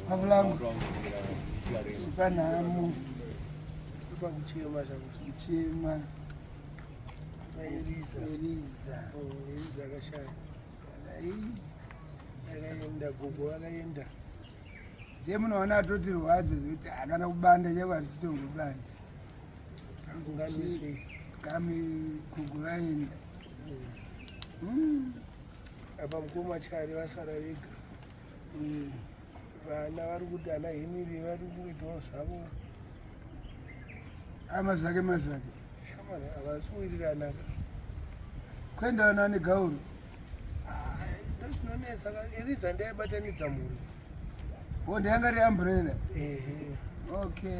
Pabulango. Panhamo. Pakuchema zvako. Kuchema. Eliza. Eliza. Oh, Eliza akashaya. Akaenda gogo akaenda. Ndiye munoona atoti rwadze zvekuti akana kubanda chaivo hatisitongobanda. Unganisei. Kame gogo vaenda. Apa mukoma Chari vasara vega. Vana vari kuti ana Henry vari kuitawo zvavo. Amazvake mazvake. Shamwari havasi kuwirirana. Kuenda vana vane gauro. Ndozvinonetsa. Eliza ndaibatanidza mhuri. Oh, ndiyanga ri umbrella. Ehe. Okay.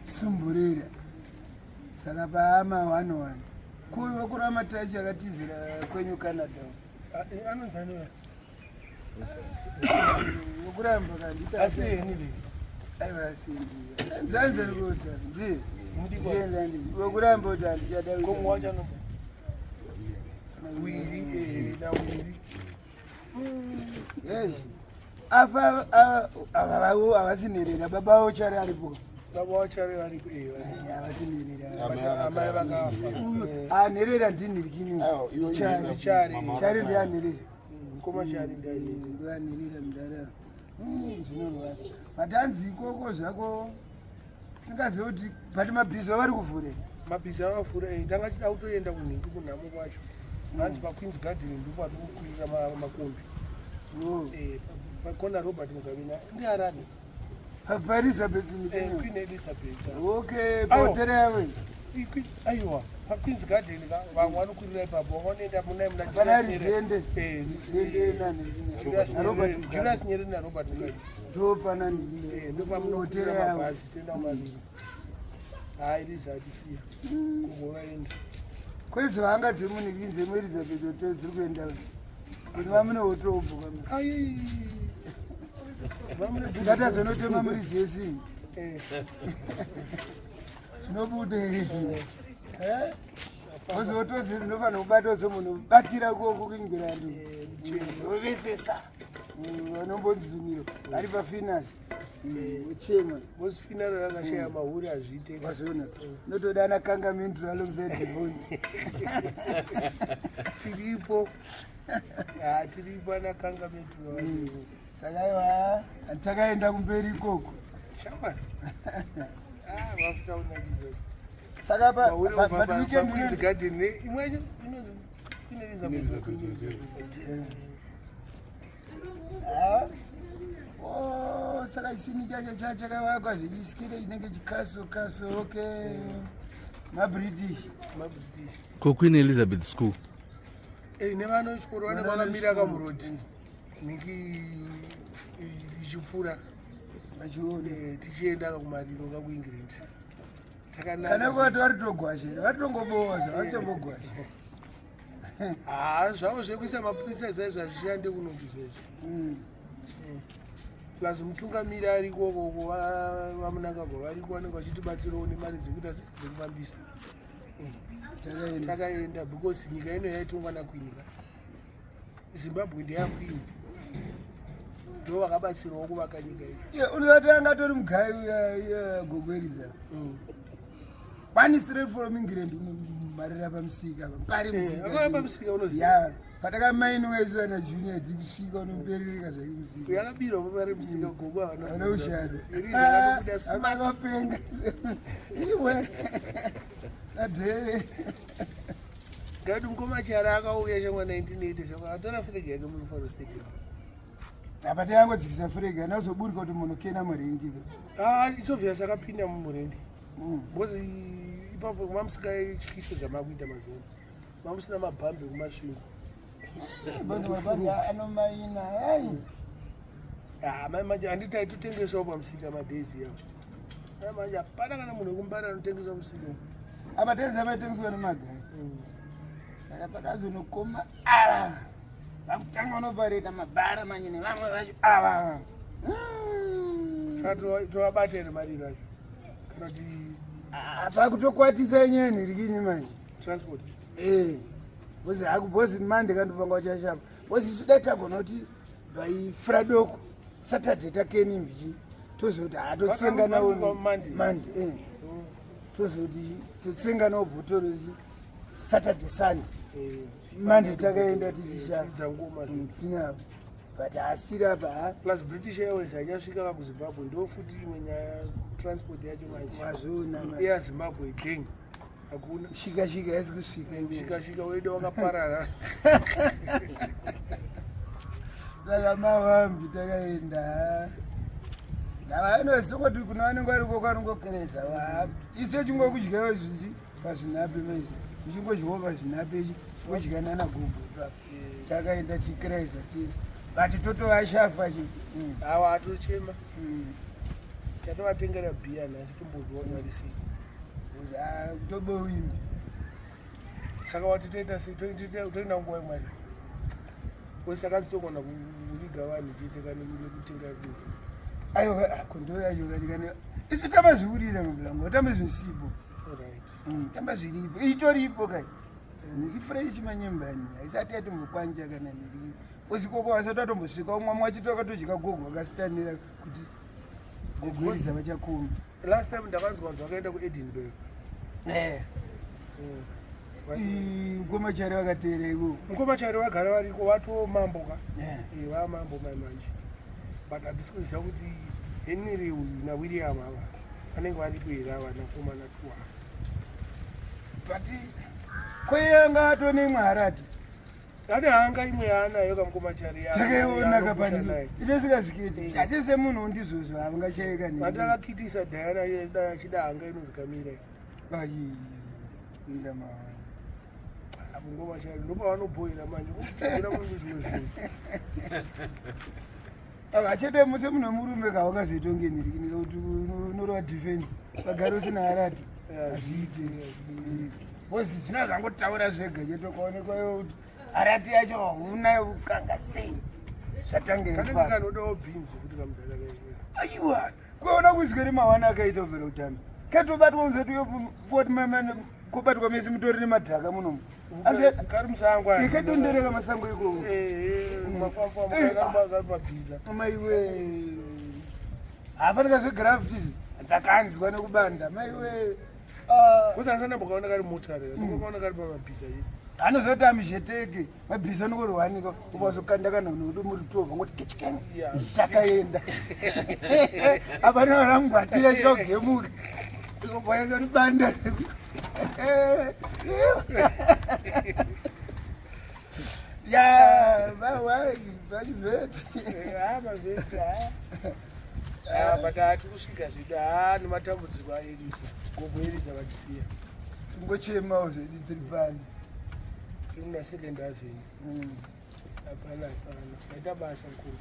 Sumburira. Saka paama 11. Kuyo wakurama tachi akatizira kwenyu Canada. Anonzi anouya. Wokuramba kandita. Asi Henry. Aiwa asi ndiye. Nzanze rikuta. Ndiye. Mudikwa. Ndiye ndandi. Wokuramba kuti handichada. Komo wacho anonzi. Wiri eh na Wiri. Yes. Apa ava vavo havasi nherera baba vavo chari aripo. Baba wacho ari variko eh. Havasi nherera. Amai vakafa. Uyu anherera ndinhirikini. Chari. Chari. Chari ndiye anherera. Mukoma Chari ndiye. Ndoanherera mudhara. Zvinorwadza. But hanzi ikoko zvako singazivi kuti but mabhizi avari kuvhurera. Mabhizi avafura eh tanga chida kutoenda kunhingi kunhamo kwacho. Hanzi paQueen's Garden ndipo patikukwirira makombi. Oh. Eh pakona Robert Mugabe na ndiharani. PaElizabeth Eh Queen Elizabeth. Okay, pahotera yavo. Aiwa, paQueen's Garden ka vamwe vanokwirira ipapo vamwe vanoenda muna muna Pana Rizende. Eh Rizende nani? Julius Na Robert Nyerere, Mugabe. Julius Nyerere na Robert Mugabe. Ndo pana Eh ndipo pamunokwirira hotera yavo. mabhazi toenda kumariro. Hayi Eliza atisiya. Gogo vaenda. Kwedzo hanga dzemunhu dzemuElizabeth hotel dziri kuenda. Kuti vamune hotobho kama. Ai. Vamune Tingatazonotema muridzi wesimbi. Eh. Zvinobuda here? Eh? Ozotodzi dzinofanira kubata ozo munhu batsira koko kuEngland. Ovesesa. Vanombonzumiro vari pafinance. Ochema. Because funeral yakashaya mahuri hazviite. Wazviona. Notoda ana kangamendro alongside the bond. Tiripo. Ah tiripo ana kangametu. Saka aiwa takaenda kumberi ikoko. Shamwari. Ah vafuta unakidza. Saka pa Mahuri pa- pa but weekend Queen's ino- Garden ne imwe yacho inonzi Queen Elizabeth. Ah. Oh, saka chisini chacho chakavakwa zvechisikire chinenge chikaso kaso okay mabritish MaBritish. Ko Queen Elizabeth School. Eh nevana vechikoro vanenge Vana vakamira vechikoro. kamurodi. Nhingi ichipfuura vachiona eh, tichienda kumariro kakuEngland. Takananga. kana kwati varitogwasha here varitongobowa zvavasitombogwasha Ah zvavo zvekuisa mapurisa izvai hazvishande kunonzi zvezvo. Plus mutungamiri ariko koko vaMnangagwa variko vanenge vachitibatsirawo nemari dzekuita dzekufambisa. Takaenda. Takaenda because nyika ino yaitongwa naQueen ka. Zimbabwe ndeyaQueen. Ndo vakabatsirawo kuvaka nyika ino. Iye, unozati anga atori mugai uya gogo Eliza kwani straight from England unomarira pamusika pari Akauya pamusika unoziva. Ya patakamainiwa isu ana junior dzikusvika unomuberereka zvake musika. Yakabirwa pari musika gogo havana. Ana usharo. Eliza akatobuda smart. Akapenga iwe sadhere. Ngati mukoma Chara akauya changwa 1980 changwa atora flag yake muRufaro Stadium. Apa tayangodzikisa flag anazoburika kuti munhu kena murengi. Ah, it's obvious akapinda mumurendi. Because ipapo mamusikatyise zvamakuita mazuva ano. Mamusina mabhambi kuMasvingo. Because mabhambi anomaina ai. Ah, mai manje handiti taitotengesawo pamusika madhezi yawo. Mai manje hapana kana munhu wekumbara anotengesa musika. Apa tese amaitengeswa nemagai. Saka pakazonokoma ava vakutanga vanopareta mabhara manye nevamwe vacho ava. Saka tovabata here mariro acho? Kana kuti Apa kutokwatisa inyaya nhirikinyi manje. Transport. Eh. Bozi haku bozi mande kandopanga uchashapa. Bozi isu dai tagona kuti By Fradoko Saturday takeni mbichi tozoti hatotsenga nawo Monday eh. Tozoti totsenga nawo bhotoro Saturday Sunday eh, Monday takaenda tichishanda mm, tinavo but asiri apa ha plus British Airways haichasvika ka kuZimbabwe ndo futi imwe nyaya transport yacho manje wazviona Air Zimbabwe ding hakuna shika shika haisi kusvika eh, shika shika wedu wakaparara saka mavambi takaenda navanosokoti kuna vanenge variko kwanongokereza ise chingokudyawo zvinji pazvinape mese uchingodyawo pazvinape ichi chingodya nana gogo ipapo eh. takaenda tikereza tese but totovashafa chete mm. awa atochema mm. tatovatengera bhiya nhasi tombodwa vari sei Tobowimbi. Saka wati toita sei toenda nguva imwari kosi takanzi togona kuviga vanhu chete kana nekutenga doro aiwa kondo yacho kati kana isu tamazviurira mablango tamba zvisipo mm, tamba zviripo itoripo kai mm, ifresh manyembani haisati yatombokwanja kana nerini kosi koko vasati vatombosvika umwe mwachito akatodya gogo akasitanira kuti gogo iriza vachakumba Last time ndakanzwa vanhu vakaenda kuEdinburgh. Eh. eh. Mukoma Chari vakateera iko. Mukoma Chari vagara variko vato mambo ka. Eh, eh va mambo mai manje. But hatisi kuziva kuti Henry uyu naWilliam ava vanenge varipo here ava nakomana tuwa. But koyanga atone imwe harati. Ane hanga imwe yaanayo kamukoma Chari. Takaiona kapani. Itosikazvikiti. Tate semunhu ndizvozvo haungashaika ni. Patakakitisa Diana yeda achida hanga inonzi kamira. Ai. Inga mawa. Apo ngoma Chari ndopavanobhoira manje. Kugira munhu zvimwe zvinhu. Achete muse munhu wemurume ka wangazoitonge niriki nekuti unorova defense. Vagari usina harati. Hazviiti. Bozi zvina zvangotaura zvega chete ukaonekwa iwe kuti harati yacho hauna kukanga sei zvatangira Kanenge kanodawo bhinzi futi kamudhara kaika. Aiwa, kuona kuzwi remawana akaita ubvira kutamba. Katobatwa muzetu yo fort mama kobatwa mese mutori nemadhaka muno. Kari musango aya. Ikadondereka masango ikoko. Eh, eh, mafambo amukaka kari pabhiza. Maiwe. Hafanika zvegraffiti dzakanzwa nekubanda. Maiwe. Kusanasana bokaona kari motare bokaona kari pamabhiza chete anozoti amizheteke mabhiza anongorwanika ukazokanda kana unodo muri tova ngoti kechikeni takaenda apa norangwatira chikagemuka ikobwaeza ribanda ya vaveti maveti Ah, but hatiri kusvika zvedu haa nematambudziko aelisa gogo elisa vachisiya tingochemawo zvedu tiri pano tiri muna second avenue mm. hapana hapana maita basa mukuru.